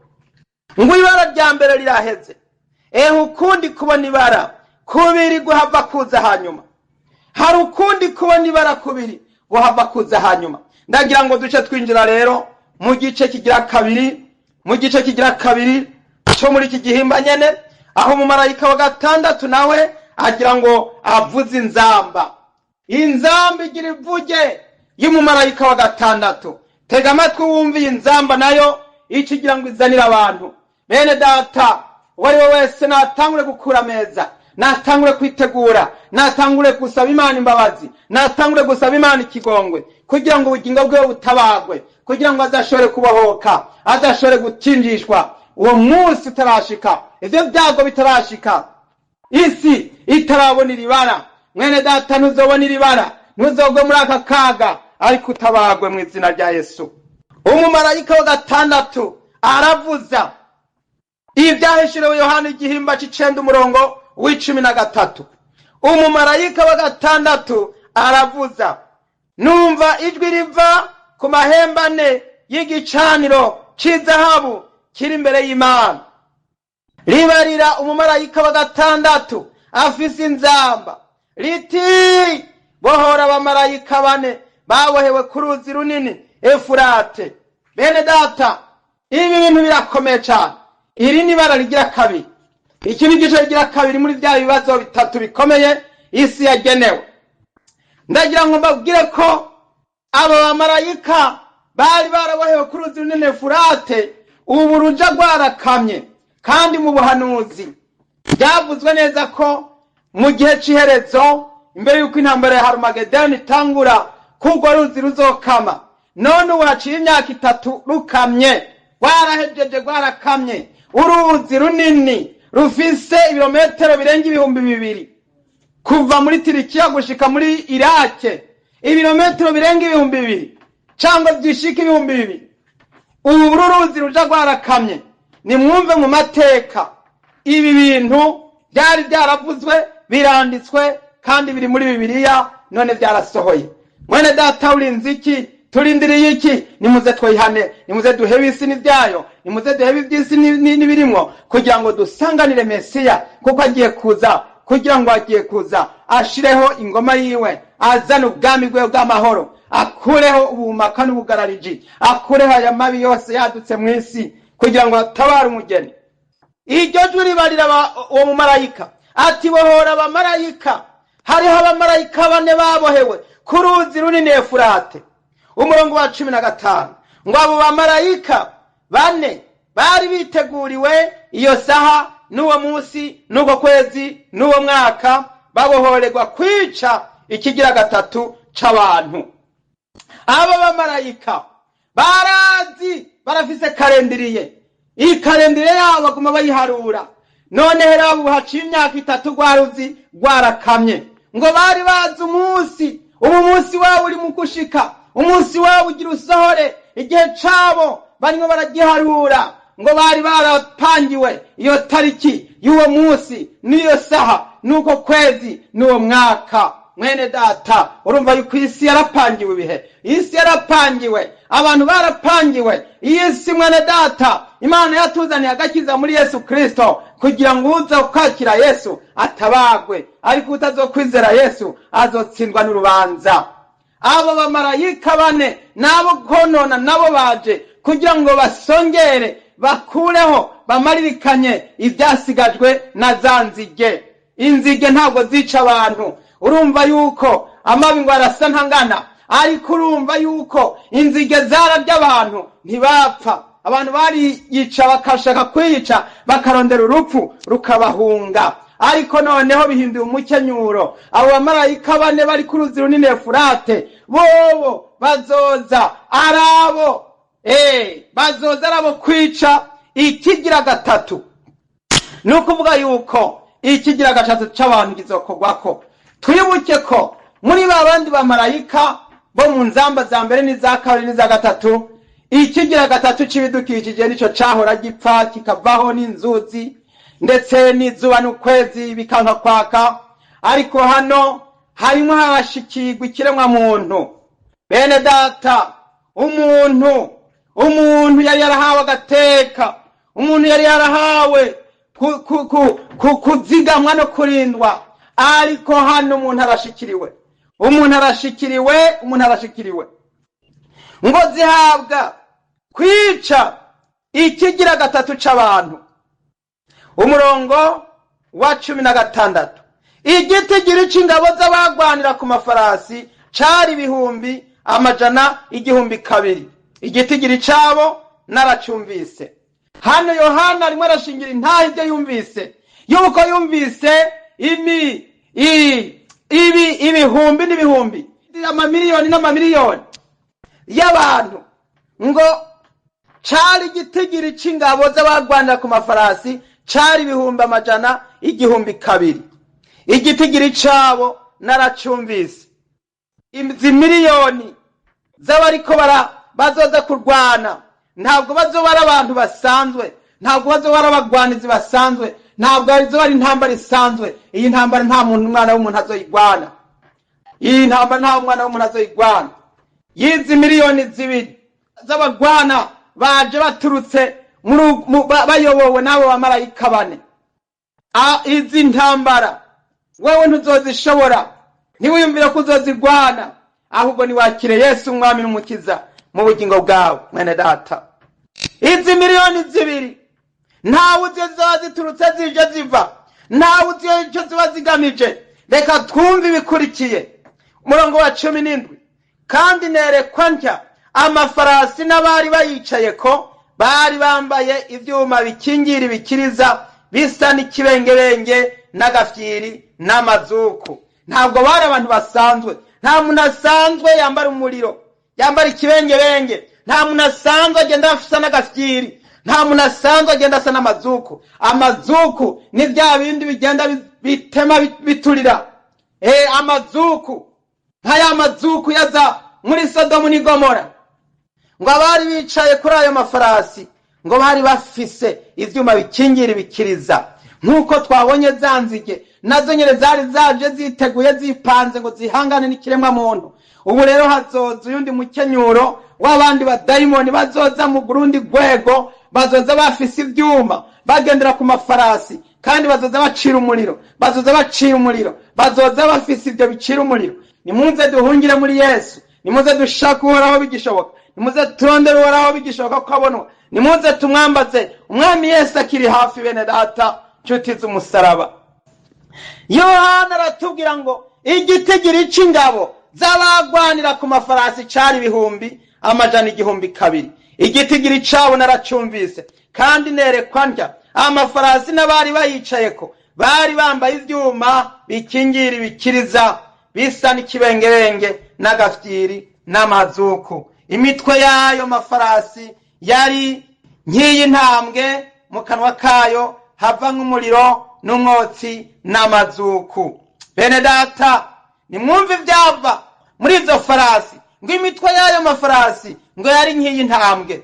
ibara rya mbere riraheze, ehe ukundi kubona ibara kubiri guhava kuza hanyuma. Hari ukundi kubona ibara kubiri guhava kuza hanyuma. Ndagira ngo duce twinjira rero mu gice kigira kabiri, mu gice kigira kabiri cyo muri iki gihimba nyene, aho umumarayika wa gatandatu nawe agira ngo avuze inzamba. Inzamba igira ivuge y'umumarayika wa gatandatu. Tega amatwi wumve iyi nzamba nayo icyo igira ngo izanire abantu. Bene data, uwo ari we wese natangure gukura ameza, natangure kwitegura, natangure gusaba Imana imbabazi, natangure gusaba Imana ikigongwe, kugira ngo ubugingo bwe butabagwe, kugira ngo azashobore kubohoka, azashobore gukinjishwa uwo munsi utarashika, ivyo byago bitarashika, isi itarabona iribara. Mwene data, ntuzobona iribara, ntuzogwe muri aka kaga, ariko utabagwe mu izina rya Yesu. Umumarayika wa gatandatu aravuza. Ibyahishuriwe Yohana igihimba c'icenda, umurongo w'13. Umumarayika wa gatandatu aravuza, numva ijwi riva ku mahembe ane y'igicaniro c'izahabu kiri imbere y'Imana, ribarira umumarayika wa gatandatu afise inzamba riti: "Bohora abamarayika bane babohewe ku ruzi runini Efurate." Bene data, ibi bintu birakomeye cyane. Iri ni ibara rigira kabiri. Iki ni igice rigira kabiri muri bya bibazo bitatu bikomeye isi yagenewe. Ndagira ngo mbabwire ko aba bamarayika bari barabohewe ku ruzi runini Efurate, ubu ruja rwarakamye. Kandi mu buhanuzi byavuzwe neza ko mu gihe cy'iherezo, imbere y'uko intambara ya Harumagedoni itangura, ko urwo ruzi ruzokama. None ubu haciye imyaka 3 rukamye, rwarahejeje, rwarakamye. Uruzi runini rufise ibirometero birenga 2000 kuva muri Tirikiya gushika muri Irake, ibirometero birenga 2000 cyangwa byishika 2000, ubu uruzi ruja rwarakamye. Nimwumve, mu mateka ibi bintu byari byaravuzwe, biranditswe kandi biri muri Bibiliya, none byarasohoye. Mwene data, urinze iki? Turindiriye iki? Nimuze twihane, nimuze duhebe isi n'ibyayo, nimuze duhebe iby'isi n'ibirimwo, kugira ngo dusanganire Mesiya, kuko agiye kuza, kugira ngo agiye kuza ashireho ingoma yiwe, azane ubwami bwe bw'amahoro, akureho ubumaka n'ubugarariji, akureho aya mabi yose yadutse mu isi, kugira ngo atabare umugeni. Iryo jwi ribarira uwo mumarayika ati: "Bohora abamarayika." Hariho abamarayika bane babohewe ku ruzi runini Efurate. Umurongo wa 15 ngo: "Abo bamarayika bane bari biteguriwe iyo saha n'uwo munsi n'uko kwezi n'uwo mwaka, babohorerwa kwica ikigira gatatu c'abantu." Abo bamarayika barazi, barafise calendrier. Iyi calendrier yabo baguma bayiharura. None rero ubu haciye imyaka 3 rwa ruzi rwarakamye. Ngo bari bazi umunsi, ubu munsi wabo uri mu gushika, umunsi wabo ugira usohore, igihe cabo barimo baragiharura. Ngo bari barapangiwe iyo tariki y'uwo munsi n'iyo saha n'uko kwezi n'uwo mwaka. Mwene data, urumva yuko isi yarapangiwe ibihe, isi yarapangiwe, abantu barapangiwe iyi si. Mwene data, Imana yatuzaniye agakiza muri Yesu Kristo, kugira ngo uza kwakira Yesu atabagwe, ariko utazokwizera Yesu azotsindwa n'urubanza. Abo bamarayika bane nabo konona, nabo baje kugira ngo basongere, bakureho, bamaririkanye ibyasigajwe na za nzige. Inzige ntabwo zica abantu. Urumva yuko amabi ngo arasa ntangana, ariko urumva yuko inzige zararya abantu ntibapfa. Abantu bariyica, bakashaka kwiyica, bakarondera urupfu rukabahunga, ariko noneho bihinduye umukenyuro. Abo bamarayika bane bari ku ruzi runini Efurate bobo bazoza arabo bazoza arabo kwica ikigira gatatu. Ni ukuvuga yuko ikigira gatatu c'abantu kizokorwako. Twibuke ko muri ba bandi bamarayika bo mu nzamba za mbere n'iza kabiri n'iza gatatu, ikigira gatatu c'ibidukikije nico cahora gipfa, kikavaho, n'inzuzi ndetse n'izuba n'ukwezi bikanka kwaka. Ariko hano harimo harashikirwa ikiremwa muntu. Bene data, umuntu yari yarahawe agateka, umuntu yari yarahawe kuzigamwa no kurindwa, ariko hano umuntu arashikiriwe, umuntu arashikiriwe, umuntu arashikiriwe. Ngo zihabwa kwica ikigira gatatu c'abantu. Umurongo wa 16: "Igitigiri c'ingabo z'abagwanira ku mafarasi cari 202,000. Igitigiri cabo naracumvise." Hano Yohana arimo arashingira intahe ibyo yumvise, yuko yumvise imi ibi ibihumbi n'ibihumbi, amamiliyoni n'amamiliyoni y'abantu. Ngo cari igitigiri c'ingabo z'abagwanira ku mafarasi cari 102,000. Igitigiri cabo naracumvise. Izi miliyoni z'abariko bazoza kurwana ntabwo bazoba ari abantu basanzwe, ntabwo bazoba ari abagwanizi basanzwe, ntabwo bazoba ari intambara isanzwe. Iyi ntambara nta muntu, umwana w'umuntu azoyigwana. Iyi ntambara nta mwana w'umuntu azoyigwana. Y'izi miliyoni 2 z'abagwana baje baturutse bayobowe n'abo bamarayika bane, izi ntambara wewe ntuzozishobora. Ntiwiyumvire ko uzozigwana, ahubwo niwakire Yesu umwami n'umukiza mu bugingo bwawe. Mwene data, izi miliyoni 2 Ntawe uzi iyo ziba ziturutse zije ziva, ntawe uzi icyo ziba zigamije. Reka twumve ibikurikiye. Umurongo wa 17: kandi nerekwa ntya, amafarasi n'abari bayicaye ko bari bambaye ivyuma bikingira ibikiriza bisa n'ikibengebenge n'agafyiri n'amazuku. Ntabwo bari abantu basanzwe. Nta muntu asanzwe yambara umuriro, yambara ikibengebenge. Nta muntu asanzwe agenda asa n'agafyiri. Nta muntu asanzwe agenda asa n'amazuku. Amazuku ni bya bindi bigenda bitema, biturira. Amazuku nka ya mazuku yaza muri Sodomu n'i Gomora. Ngo abari bicaye kuri ayo mafarasi ngo bari bafise ivyuma bikingira ibikiriza, nk'uko twabonye za nzige nazo nyene zari zaje ziteguye, zipanze ngo zihangane n'ikiremwa muntu. Ubu rero hazoza uyundi mukenyuro w'abandi badayimoni bazoza mu rundi rwego, bazoza bafise ivyuma, bagendera ku mafarasi, kandi bazoza bacira umuriro, bazoza bacira umuriro, bazoza bafise ivyo bicira umuriro. Nimuze duhungire muri Yesu, nimuze dushake Uhoraho bigishoboka, nimuze turondere Uhoraho bigishoboka ko abonwa, nimuze tumwambaze Umwami Yesu akiri hafi. Bene data, nshuti z'umusaraba, Yohana aratubwira ngo igitigiri c'ingabo z'abagwanira ku mafarasi cari 202,000. Igitigiri cabo naracumvise. Kandi nerekwa ntya, amafarasi n'abari bayicayeko bari bambaye ivyuma bikingira ibikiriza bisa n'ikibengebenge n'agafyiri n'amazuku. Imitwe y'ayo mafarasi yari nk'iy'intambwe, mu kanwa kayo hava nk'umuriro n'umwotsi n'amazuku. Bene data, nimwumve ivyava muri izo farasi. Ngo imitwe y'ayo mafarasi ngo yari nk'iy'intambwe,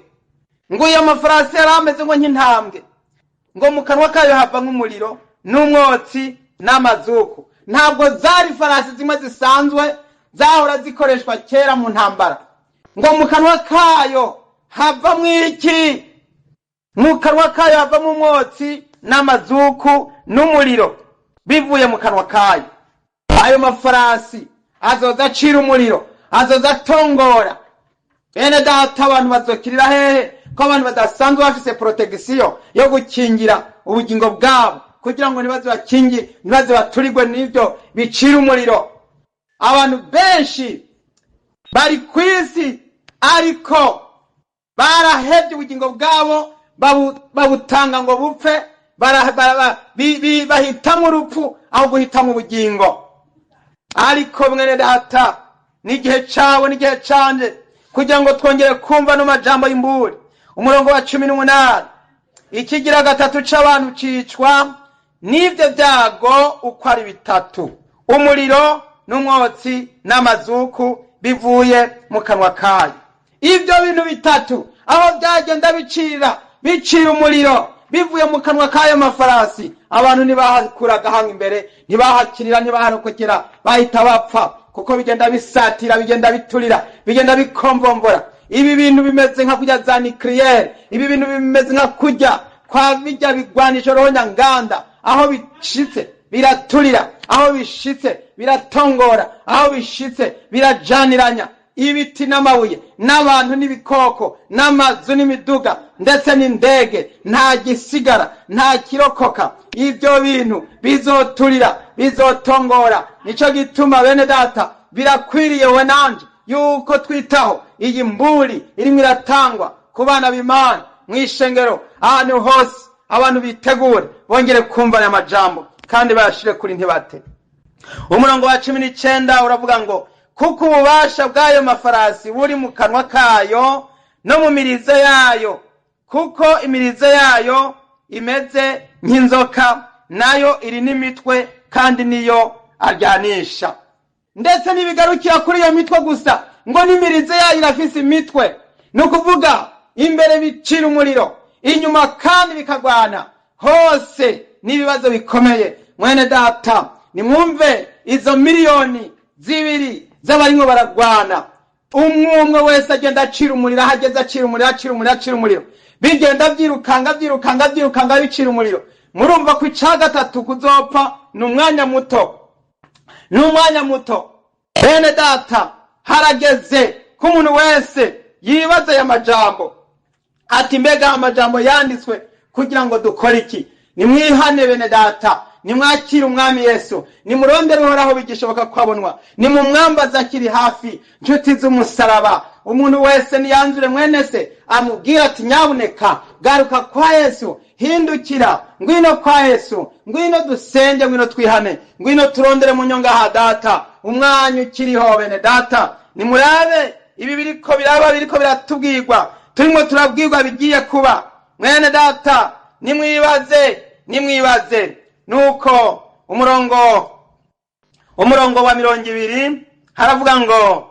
ngo iyo mafarasi yari ameze ngo nk'intambwe, ngo mu kanwa kayo hava nk'umuriro n'umwotsi n'amazuku. Ntabwo zari farasi zimwe zisanzwe zahora zikoreshwa kera mu ntambara. Ngo mu kanwa kayo havamwo iki? Mu kanwa kayo havamo umwotsi n'amazuku n'umuriro bivuye mu kanwa kayo. Ayo mafarasi azoza acira umuriro, azoza atongora. Bene data, abantu bazokirira hehe ko abantu badasanzwe bafise protection yo gukingira ubugingo bwabo, kugira ngo ntibaze bakingi, ntibaze baturigwe n'ivyo bicira umuriro? Abantu benshi bari ku isi, ariko barahevye ubugingo bwabo, babutanga ngo bupfe, bahitamwo urupfu aho guhitamwo ubugingo. Ariko mwene data, n'igihe cawe n'igihe canje kugira ngo twongere kumva no majambo y'imburi. Umurongo wa 18: ikigira gatatu c'abantu cicwa n'ivyo vyago uko ari bitatu, umuriro n'umwotsi n'amazuku bivuye mu kanwa kayo. Ibyo bintu bitatu, aho byagenda bicira, bicira umuriro bivuye mu kanwa k'ayo mafarasi, abantu ntibahakuraga hanga imbere, ntibahakirira, ntibaharokokera, bahita bapfa, kuko bigenda bisatira, bigenda biturira, bigenda bikombombora. Ibi bintu bimeze nka kurya za nucléaire, ibi bintu bimeze nka kurya kwa bijya bigwanisho ruhonyanganda. Aho bishitse biraturira, aho bishitse biratongora, aho bishitse birajaniranya ibiti n'amabuye n'abantu n'ibikoko n'amazu n'imiduga ndetse n'indege. Nta gisigara, nta kirokoka. Ibyo bintu bizoturira, bizotongora. Nico gituma, bene data, birakwiriye we nanje yuko twitaho iyi mburi irimo iratangwa ku bana b'Imana mw'ishengero, ahantu hose. Abantu bitegure bongere kumva aya majambo kandi bayashire kuri ntibate. Umurongo wa 19 uravuga ngo kuko ububasha bw'ayo mafarasi buri mu kanwa kayo no mu mirizo yayo, kuko imirizo yayo imeze nk'inzoka, nayo iri n'imitwe, kandi niyo aryanisha. Ndetse ntibigarukira kuri iyo mitwe gusa, ngo n'imirizo yayo irafise imitwe. Ni ukuvuga imbere bicira umuriro, inyuma kandi bikagwana hose. N'ibibazo bikomeye. Mwene data, nimwumve izo 2 miliyoni z'abarimwo baragwana, umwe umwe wese agenda acira umuriro aho ageze, acira umuriro, acira umuriro, acira umuriro, bigenda byirukanga, byirukanga, byirukanga, bicira umuriro. Murumva ko ica gatatu kuzopfa ni umwanya muto, ni umwanya muto. Bene data, harageze ko umuntu wese yibaza aya majambo ati: mbega amajambo yanditswe Kugira ngo dukore iki? Nimwihane bene data, nimwakire umwami Yesu, nimurondere Uhoraho bigishoboka ko abonwa, nimumwambaze akiri hafi. Nshuti z'umusaraba, umuntu wese niyanzure mwene se, amubwira ati: "Nyabuneka garuka kwa Yesu, hindukira, ngwino kwa Yesu, ngwino dusenge, ngwino twihane, ngwino turondere mu nyonga ha Data umwanya ukiriho." Bene data, nimurabe ibi biriko biraba, biriko biratubwirwa, turimo turabwirwa bigiye kuba. Mwene data, nimwibaze, nimwibaze. Nuko umurongo wa 20 haravuga ngo: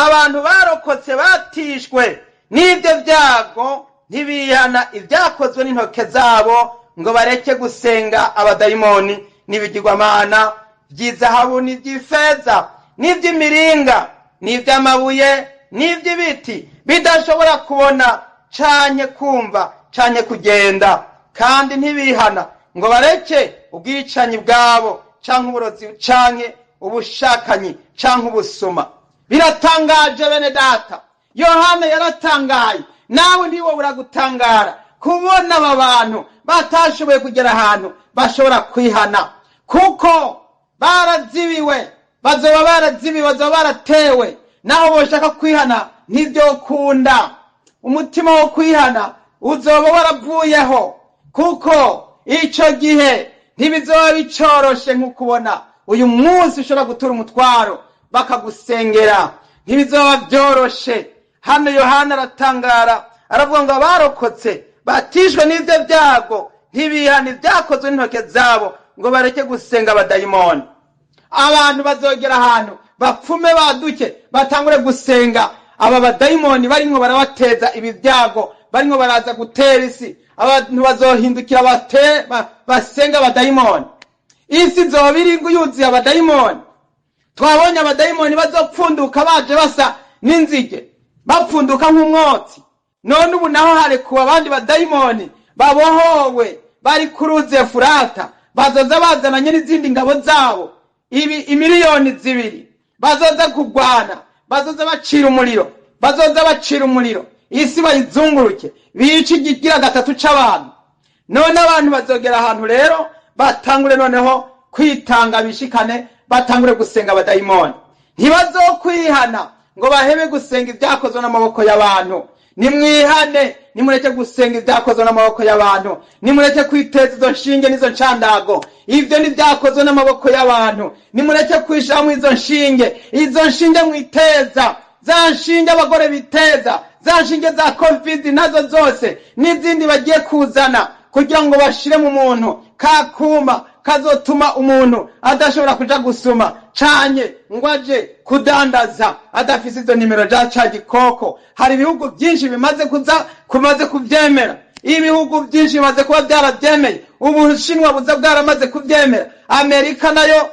"Abantu barokotse batishwe n'ibyo byago ntibihana ibyakozwe n'intoke zabo, ngo bareke gusenga abadayimoni n'ibigirwamana by'izahabu n'iby'ifeza n'iby'imiringa n'iby'amabuye n'iby'ibiti, bidashobora kubona canke kumva canke kugenda. Kandi ntibihana ngo bareke ubwicanyi bwabo, canke uburozi, canke ubushakanyi, canke ubusuma." Biratangaje bene data, Yohana yaratangaye, nawe ntiwo buragutangara kubona aba bantu batashoboye kugera ahantu bashobora kwihana, kuko barazibiwe, bazoba barazibiwe, bazoba baratewe. Naho boshaka kwihana ntivyokunda, umutima wo kwihana uzoba waravuyeho, kuko ico gihe ntibizoba bicoroshe nk'uko ubona uyu munsi ushobora gutura umutwaro bakagusengera. Ntibizoba byoroshe. Hano Yohana aratangara, aravuga ngo abarokotse batishwe n'ibyo byago ntibihana ibyakozwe n'intoke zabo, ngo bareke gusenga abadayimoni. Abantu bazogera ahantu bapfume baduke, batangure gusenga aba badayimoni barimwo barabateza ibi byago, barimwo baraza gutera isi. Abantu bazohindukira basenga abadayimoni. Isi izoba iri yuzuye abadayimoni. Twabonye abadayimoni bazopfunduka baje basa n'inzige, bapfunduka nk'umwotsi. None ubu naho harekuwe abandi badayimoni babohowe bari ku ruzi Efurata, bazoza bazananye n'izindi ngabo zabo, ibi 2 miliyoni bazoza kurwana, bazoza bacira umuriro, bazoza bacira umuriro isi bayizunguruke, bice igigira gatatu c'abantu. None abantu bazogera ahantu rero batangure noneho kwitanga, bishikane, batangure gusenga abadayimoni. Ntibazokwihana ngo bahebe gusenga ibyakozwe n'amaboko y'abantu. Nimwihane, nimureke gusenga ibyakozwe n'amaboko y'abantu, nimureke kwiteza izo nshinge n'izo ncandago. Ibyo ntibyakozwe n'amaboko y'abantu. Nimureke kwishiramo izo nshinge, izo nshinge mwiteza, za nshinge abagore biteza, za nshinge za COVID nazo zose n'izindi bagiye kuzana kugira ngo bashire mu muntu ka kuma kazotuma umuntu adashobora kuja gusuma canye ngo aje kudandaza adafise izo nimero ja ca gikoko. Hari ibihugu byinshi bimaze kuza kumaze kuvyemera, ibihugu byinshi bimaze kuba byarabyemeye. Ubushinwa buza bwaramaze kubyemera, Amerika nayo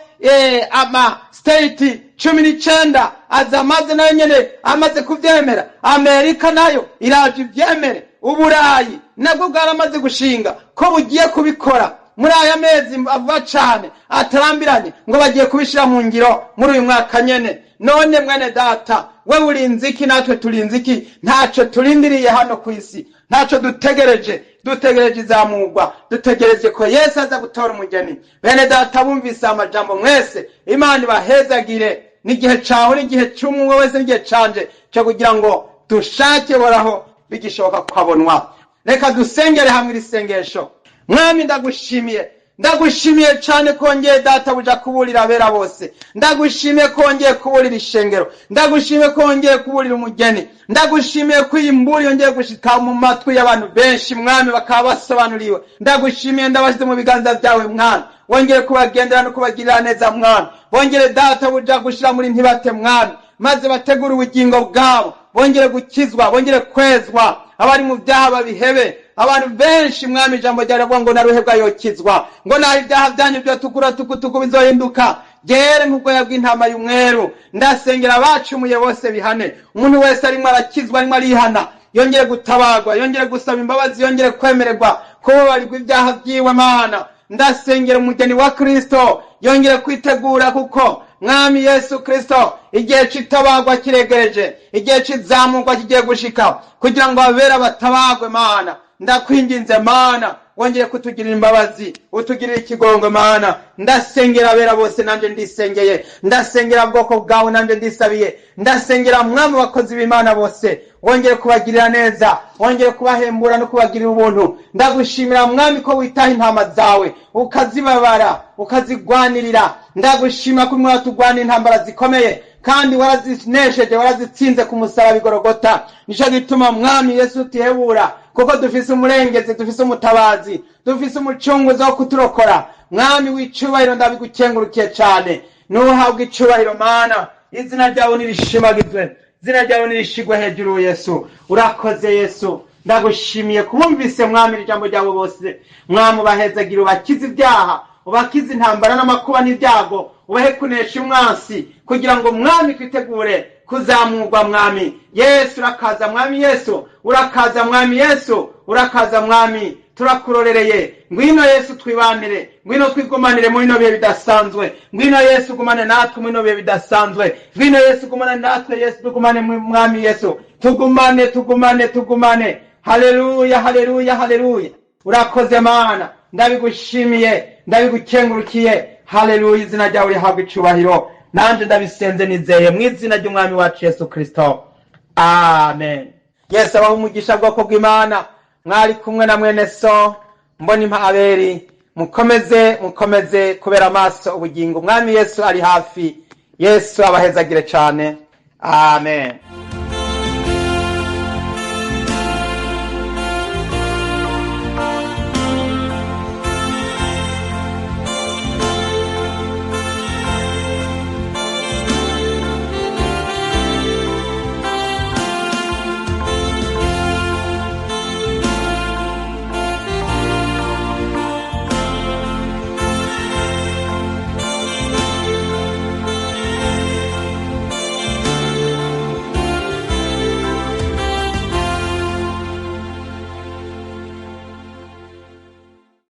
ama state 19 aza amaze nayo nyene amaze kuvyemera. Amerika nayo iraje ivyemere. Uburayi nabwo bwaramaze gushinga ko bugiye kubikora muri aya mezi ava cane atarambiranye, ngo bagiye kubishira mu ngiro muri uyu mwaka nyene. None mwene data, we urinze iki? Natwe turinze iki? Ntaco turindiriye hano ku isi, ntaco dutegereje. Dutegereje izamurwa, dutegereje ko Yesu aza gutora umugeni. Bene data, bumvise amajambo mwese, Imana ibahezagire. N'igihe cawe, n'igihe c'umwe wese, n'igihe canje cyo kugira ngo dushake Uhoraho bigishoboka kwabonwa. Reka dusengere hamwe iri sengesho. Mwami, ndagushimiye, ndagushimiye cyane kongeye databuja kuburira abera bose. Ndagushimiye kongeye kuburira ishengero, ndagushimiye kongeye kuburira umugeni, ndagushimiye ko iyi mburi yongeye gushika mu matwi y'abantu benshi, mwami, bakaba basobanuriwe. Ndagushimiye, ndabashyize mu biganza byawe, mwami. Wongere kubagendera no kubagirira neza, mwami. Bongere databuja gushira muri ntibate, mwami, maze bategure ubugingo bwabo, bongere gukizwa, bongere kwezwa, abari mu byaha babihebe. Abantu benshi, mwami, ijambo ryawe rivuga ngo naruhebwa yokizwa, ngo naho ibyaha byanyu byotukura tukutuku bizohinduka byere nk'ubwoya bw'intama y'umweru. Ndasengera abacumuye bose bihane. Umuntu wese arimo arakizwa, arimo arihana, yongere gutabarwa, yongere gusaba imbabazi, yongere kwemererwa kubabarirwa ibyaha byiwe. Mana, ndasengera umugeni wa Kristo yongere kwitegura, kuko mwami Yesu Kristo, igihe c'itabagwa kiregereje, igihe c'izamurwa kigiye gushika kugira ngo abera batabagwe. Mana, ndakwinginze, Mana. Wongere kutugirira imbabazi, utugirire ikigongo, Mana. Ndasengera abera bose, nanjye ndisengeye. Ndasengera bwoko bwawe, nanjye ndisabiye. Ndasengera, Mwami, abakozi b'Imana bose, wongere kubagirira neza, wongere kubahembura no kubagirira ubuntu. Ndagushimira, Mwami, ko witaha intama zawe, ukazibabara, ukazigwanirira. Ndagushima ko mwatugwanira intambara zikomeye kandi warazinesheje, warazitsinze ku musaraba igorogota. Nico gituma, Mwami Yesu, utihebura, kuko dufise umurengezi, dufise umutabazi, dufise umucunguzi wo kuturokora. Mwami w'icubahiro, ndabigukengurukiye cane. Nuhabwe icubahiro, Mana. Izina ryawe nirishimagizwe, izina ryawe nirishigwe hejuru. Yesu, urakoze. Yesu, ndagushimiye kubumvise, Mwami, ijambo ryabo bose. Mwami, ubahezagira, ubakize ibyaha, ubakize intambara n'amakuba n'ibyago, ubahe kunesha umwansi, kugira ngo, Mwami, twitegure kuzamurwa. Mwami Yesu, urakaza. Mwami Yesu, urakaza. Mwami Yesu, urakaza. Mwami, turakurorereye. Ngwino Yesu twibanire, ngwino twigumanire muri bino bihe bidasanzwe. Ngwino Yesu gumane natwe muri bino bihe bidasanzwe. Ngwino Yesu gumane natwe. Yesu, tugumane. Mwami Yesu, tugumane, tugumane, tugumane. Haleluya, haleluya, haleluya! Urakoze, Mana. Ndabigushimiye, ndabigukengurukiye. Haleluya! Izina ryawe rihabwa icubahiro. Nanje ndabisenze nizeye mu izina ry'Umwami wacu Yesu Kristo, amen. Yesu abaho umugisha, bwoko bw'Imana. Mwari kumwe na mwene so Mbona Aberi. Mukomeze, mukomeze kubera amaso ubugingo. Umwami Yesu ari hafi. Yesu abahezagire cane. Amen.